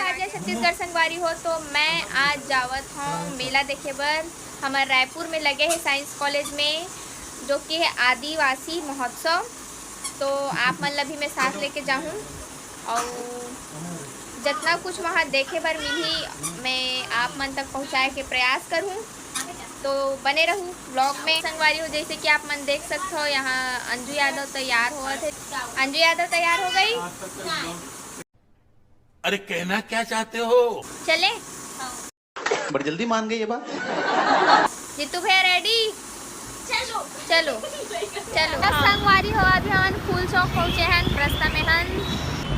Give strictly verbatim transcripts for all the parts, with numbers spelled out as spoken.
जय छत्तीसगढ़ संगवारी हो, तो मैं आज जावत हूँ मेला देखे बर। हमर रायपुर में लगे हे साइंस कॉलेज में, जो कि हे आदिवासी महोत्सव। तो आप मन ला भी मैं साथ लेके जाहूँ और जितना कुछ वहाँ देखे बर मिली, मैं आप मन तक पहुँचाए के प्रयास करूँ। तो बने रहू ब्लॉग में संगवारी हो। जैसे कि आप मन देख सकते हो, यहाँ अंजू यादव तैयार होवत हे। अंजू यादव तैयार हो गई। अरे, कहना क्या चाहते हो? चले। बड़ी जल्दी मान गई ये बात। जीतू भैया रेडी? चलो। चलो। चलो। संगवारी हो, अभी हमन फूल चौक पहुँचे हन, रास्ता में हन।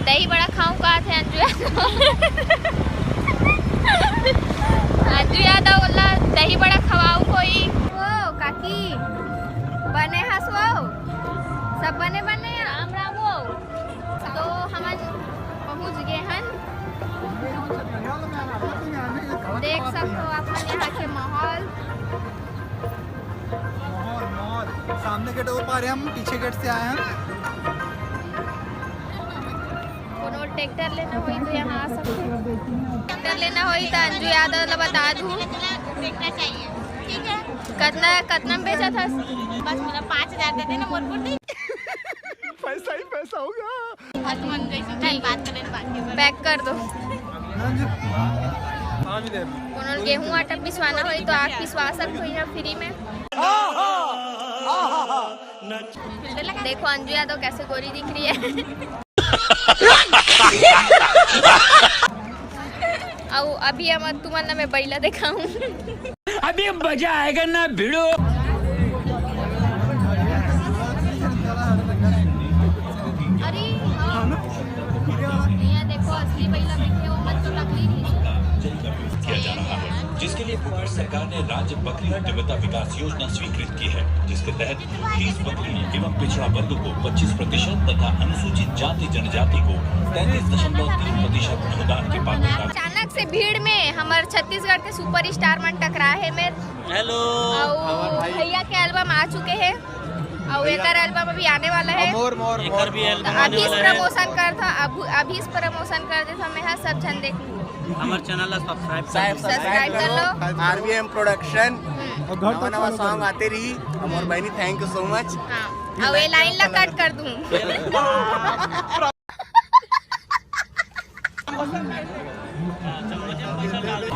दही बड़ा खाऊं का थे अंजू यादव। अंजू यादव बोला, "दही बड़ा खवाऊ कोई।" ओ काकी, बने हस वो? सब बने बने? राम राम वो। तो हमन पहुंच गए हन। देख सकते हो आप मन यहाँ के माहौल। माहौल, माहौल। सामने गेट वो पार है, हम पीछे गेट से आए हैं। कोनो ट्रैक्टर लेना होई तो यहाँ आ सकते हो। ट्रैक्टर लेना होई तो अंजू यादव ला बता दूँ। ट्रैक्टर चाहिए, ठीक है। कितना, कितना में बेचा था? बस मोला पाँच हजार दे देना, मोर कुर्ती। पैसा ही पैसा होगा। पैक कर दो। कोनो गेहूं आटा पिसवाना होई तो आप पिसवा सकते हो यहाँ फ्री में। देखो अंजू यादव कैसे गोरी दिख रही है। अउ अभी हम तुमन ला मैं बइला देखाऊं। अभी मजा आएगा ना भिड़ो। अरे हाँ, यहाँ देखो असली बइला बैठे हो, मत तो टकली नहीं। किया जा रहा है, जिसके लिए भूपेश सरकार ने राज्य बकरी उद्यमिता विकास योजना स्वीकृत की है, जिसके तहत तीस बकरियों एवं पिछड़ा वर्ग को पच्चीस प्रतिशत तथा अनुसूचित जाति जनजाति को तैंतीस दशमलव तीन प्रतिशत अनुदान की पात्रता। अचानक से भीड़ में हमर छत्तीसगढ़ के सुपरस्टार मन टकरा हे मेर। हेलो। अउ भैया के एल्बम आ चुके हे, अउ एकर एल्बम अभी आने वाला है। मोर, मोर, एकर भी एल्बम आने वाला है। अभी प्रमोशन कर था, अभी प्रमोशन कर दे था, मैं हाँ सब झन देख लूँ। हमर चैनल ला सब्सक्राइब कर लो। सब्सक्राइब कर लो। RVM production. हम्म। नवा नवा सॉन्ग आते रही। हमर बहनी, thank you so much। हाँ। अब ये लाइन ला कट कर दूँ।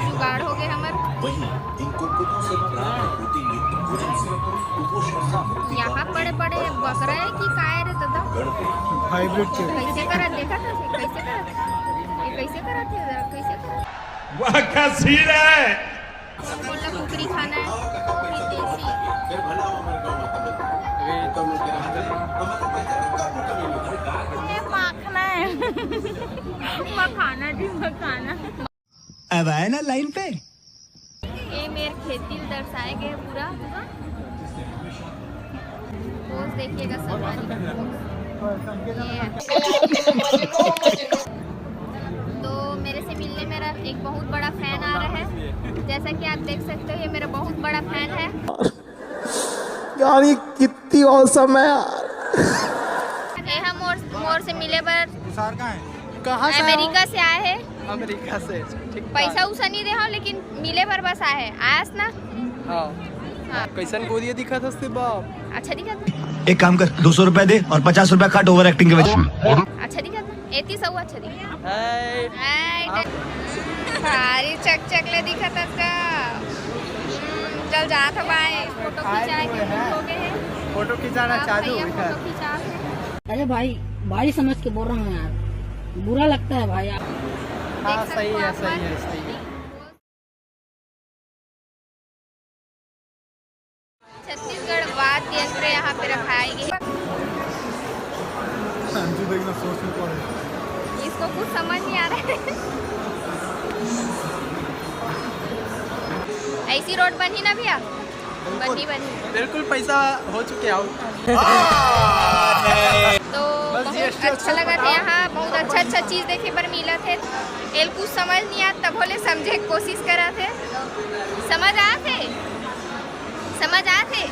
जुगाड़ हो गए हमर। वहीं इन कुकुरों से प्राप्त प्रोटीन युक्त भोजन से कुपोषण से मुक्ति का यहाँ बड़े बड़े बकरा है कि काय रे दादा? Hybrid check. कैसे करत देखा था? कैसे करत? ये कैसे करत है? जरा कैसे करत? वाह, क्या सीन है। बोला कुकरी खाना है, फिर देसी। ये माखना है। मखाना जी, मखाना। अब आए ना लाइन पे। ये मेर खेती ल दर्शाए गए पूरा। पोज देखिएगा संगवारी। ये है। तो मेरे से मिलने मेरा एक बहुत बड़ा फैन आ रहा है। जैसा कि आप देख सकते हो, ये मेरा बहुत बड़ा फैन है। यार, ये कितनी औसम है यार। ये हम मोर, मोर से मिले बर कहाँ से आए हो? अमेरिका से आए हैं। अमेरिका से, ठीक ठाक। पैसा उसा नहीं दे हो, लेकिन मिले बर बस आए हैं। आयस ना? हाँ। हाँ। कैसन गोरिया दिखत हस ते बाप? अच्छा दिखत ना? एक काम कर, दो सौ रुपए दे और पचास रुपए काट ओवर एक्टिंग के वजह से। अच्छा दिखत ना? एती सौ अच्छा दिखत। हाय। हाय। भारी चकचक ले दिखत हस का। हम्म, चल जात हो भाई, फोटो खिंचाए के मूड हो गए है। फोटो खिंचाना चालू है। फोटो खिंचा है। अरे भाई, भाई समझ के बोल रहा हूँ यार, बुरा लगता है भाई। हाँ, सही है, सही है, सही है। छत्तीसगढ़ वाद्य यंत्र यहाँ पे रखाए गए। अंजू देखना सोच में पड़े। इसको कुछ समझ नहीं आ रहा है। ऐसी रोड बनी ना भैया, बनी बनी। बिल्कुल पैसा हो चुके आओ। तो बहुत अच्छा लगा था यहाँ, बहुत अच्छा अच्छा चीज देखे बर मिला थे। एल कुछ समझ नहीं आत, तभो ले समझे के कोशिश करा थे। समझ आत हे? समझ आत हे?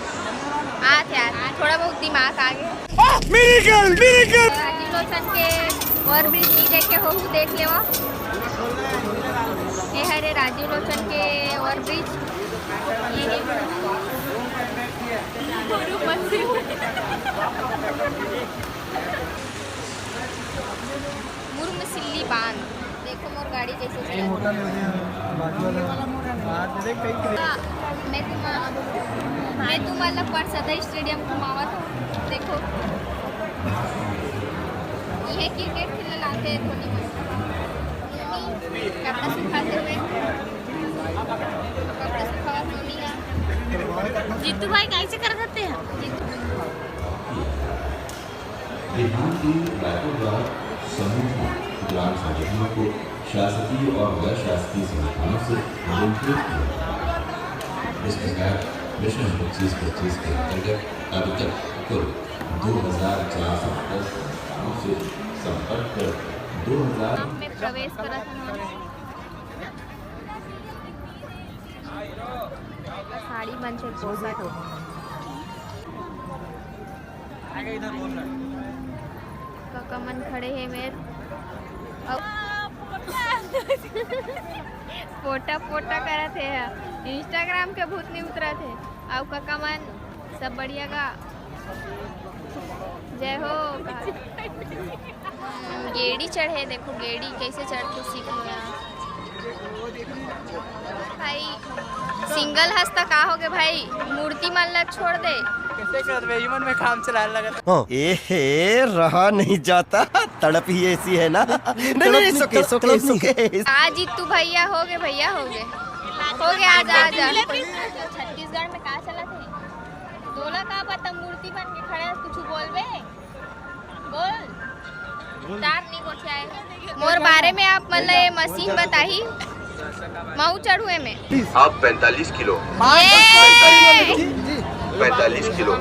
आत हे, आत हे। थोड़ा बहुत दिमाग आ गया। Miracle, miracle। राजीव लोचन के ओवरब्रिज नहीं देखे हो, देख लेवा। राजीव लोचन के ओवरब्रिज। मुर्मसिल्ली बांध। देखो मोर गाड़ी कैसे चलत हे। मैं तुम्हारा मैं तुम्हारा परसदा स्टेडियम घुमावत हूँ। देखो, ये क्रिकेट खेलने लाते हैं धोनी मन। कपड़ा सुखाते हुए, कपड़ा सुखावत मम्मी है। जीतू भाई कैसे कर सकते हैं? जीतू देहांती रायपुर द्वारा समूह ग्राम संगठनों को शासकीय और गैर शासकीय संस्थानों से नियंत्रित किया जाता है। इस प्रकार मिशन पच्चीस पच्चीस के अंतर्गत अब तक कुल दो हज़ार चार सौ दस संस्थानों से संपर्क कर दो हज़ार में प्रवेश करत हन। साड़ी मन से पोशाक। कका मन खड़े हे मेर। अउ पोटा पोटा करत हे। Instagram के भूत नहीं उतरत हे। अउ कका मन सब बढ़िया गा। जय हो। हम्म, गेड़ी चढ़े, देखो गेड़ी कैसे चढ़ के सीख लिया। भाई, सिंगल हस त का होगे भाई, मूर्ति मन ला छोड़ दे। कैसे करत बे, इमन में काम चलाए लगत। हाँ। ए हे, रहा नहीं जाता, तड़प ही ऐसी है ना। नहीं, नहीं, नहीं, सुके, सुके, सुके। आज ही तू भैया होगे, भैया होगे। होगे, आजा, आजा। छत्तीसगढ़ में का चलत हे? तोला का पता, मूर्ति बन के खड़ा है, कुछ बोलबे? बोल। तार नहीं गोठियाए। मोर बारे में आप मन ला ये मशीन बताही, महू चढ़ू एमे। आप पैंतालीस किलो। ये! पैंतालीस किलो। पैंतालीस किलो।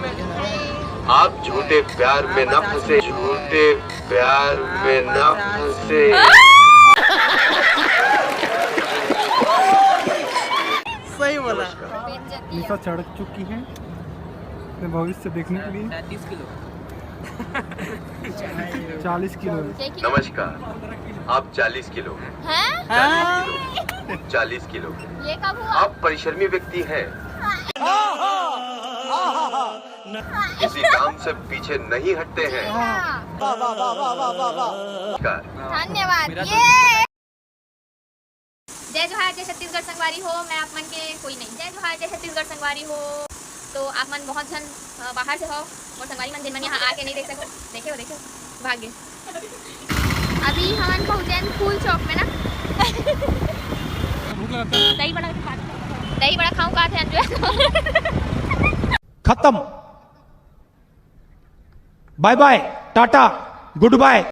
आप झूठे प्यार में न फंसे, झूठे प्यार में न फंसे। सही बोला। निशा चढ़ चुकी है अपने भविष्य देखने के लिए। पैंतीस किलो। चालीस किलो है। नमस्कार, आप चालीस किलो। हैं? चालीस किलो। चालीस किलो। ये कब हुआ? आप परिश्रमी व्यक्ति हैं। किसी काम से पीछे नहीं हटते हैं। हाँ। नमस्कार। धन्यवाद। ये जय जोहार, जय छत्तीसगढ़ संगवारी हो, मैं आप मन के कोई नहीं। जय जोहार, जय छत्तीसगढ़ संगवारी हो। तो आप मन बहुत झन, अ, बाहर से हो, मोर संगवारी मन, जिन मन यहाँ आके नहीं देख सको, देखे हो, देखे हो, भाग गए। अभी हमन पहुँचे हन फूल चौक में ना। दही बड़ा खा, दही बड़ा खाऊं का थे अंजू। खत्म। बाय बाय, टाटा, गुड बाय।